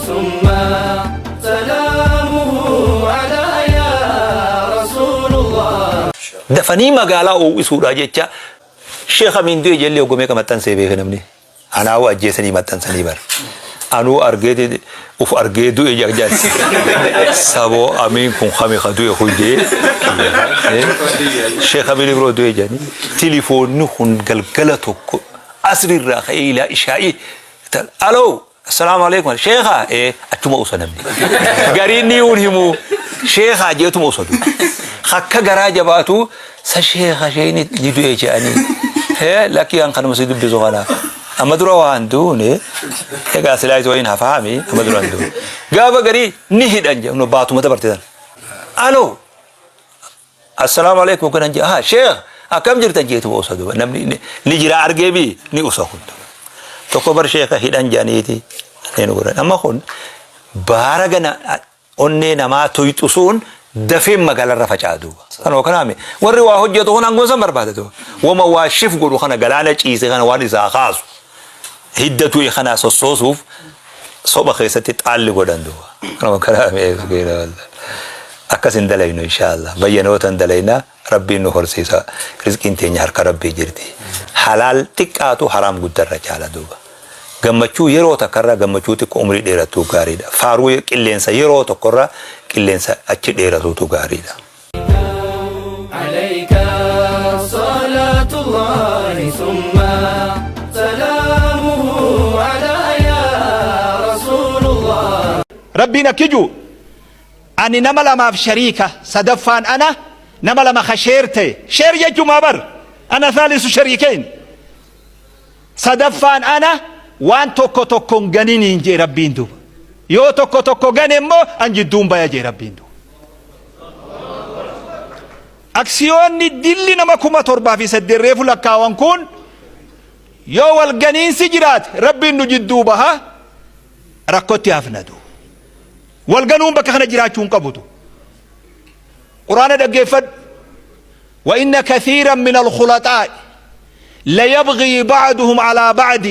ثم سلامه على يا رسول الله. Dafanii magaalaa uwwisuudha jecha Sheekh Amiin du'e jellee hoggomee ka maxxansee beeke namni. Anaawuu ajjeesanii maxxansanii bara. Anuu argeeti uf argee du'e jajjaas. Saboo Amiin kun kami ka du'e kun jee. Sheekh Amiin Ibroo du'e jedhanii tilifoonni kun galgala tokko asriirraa ka'ee ilaa ishaa'ii. Aloo! Assalaamu alaikum. Sheekha ee achuma usa namni. Gariin ni un himu. Sheekha jeetuma usa du. Akka garaa jabaatu sa sheekha sheeni ni du'e jedhanii. Hee lakkii an kanuma si dubbisu kana. Amma dura waan duune egaa silaa isa waliin hafaami amma dura hin duune. Gaafa garii ni hidhan jedhu baatuma dabarte tan. Aloo! Assalaamu alaikum kanan jedha haa sheekh akkam jirtan jeetuma usa duba namni ni jira argee bi ni usa kun tokko bar sheekha hidhan jedhaniiti ni nu godhan amma kun baara gana onnee namaa tuyxusuun dafeen magaalarra faca'a duuba kanoo kanaami warri waa hojjetu kun aangoon san barbaada duuba wama waa shif godhu kana galaana ciise kana waan isaa kaasu hidda tu'e kana sossoosuuf soba keessatti xaalli godhan duuba. Kanuma karaa mi'eessu akkas hin dalaynu inshaallah bayyanoota hin dalayna rabbiin nu horsiisa rizqiin teenya harka rabbii jirti. Halaal xiqqaatu haraam guddarra caala duuba. Gammachuu yeroo takkarra gammachuu xiqqoo umrii dheerattuu gaariidha. Faaruu qilleensa yeroo tokkorra qilleensa achi dheeratuutu gaariidha. عليك صلاة الله ثم سلامه على يا رسول الله. Rabbiin akki jiru ani nama lamaaf shariika sadaffaan ana nama lama ka share ta'e share jechuun maa bar أنا ثالث شريكين sadaffaan ana waan tokko tokkon ganiniin jee Rabbiin duuba yoo tokko tokko gane immoo an jidduun baya jee Rabbiin duuba. Aksiyoonni dilli nama 7008 reefu lakkaawan kun yoo wal ganiinsi jiraate Rabbiin nu jidduu baha rakkotti hafna duuba. Wal ganuun bakka kana jiraachuu hin qabutu. Quraana dhaggeeffadhu. وإن كثيرا من الخلطاء ليبغي بعضهم على بعض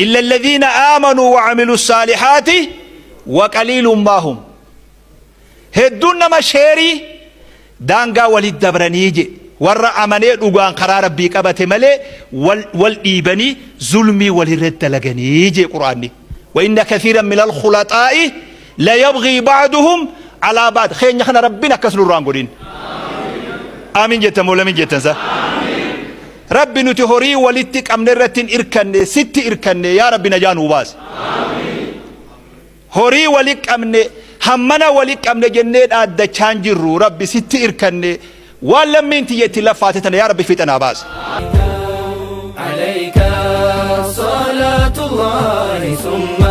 إلا الذين آمنوا وعملوا الصالحات وقليل ما هم. Hedduun nama share daangaa walit dabranii je warra amanee dhugaan karaa Rabbii qabate malee wal dhiibanii zulmii walirratti dalaganii je Quraanni. وإن كثيرا من الخلطاء ليبغي بعضهم على بعض. Keenya kana Rabbiin akkas nurraan godhin. Aamin jettan moo lamin jettan sa? Rabbi nuti horii walitti qabne irratti hin irkanne sitti irkanne yaa Rabbi najaa nuu baase. Horii wali qabne hammana wali qabne jennee dhaaddachaan jirru Rabbi sitti irkanne waan lammiin tiyya itti laffaate tana yaa Rabbi fiixa naa baase. عليك صلاة الله ثم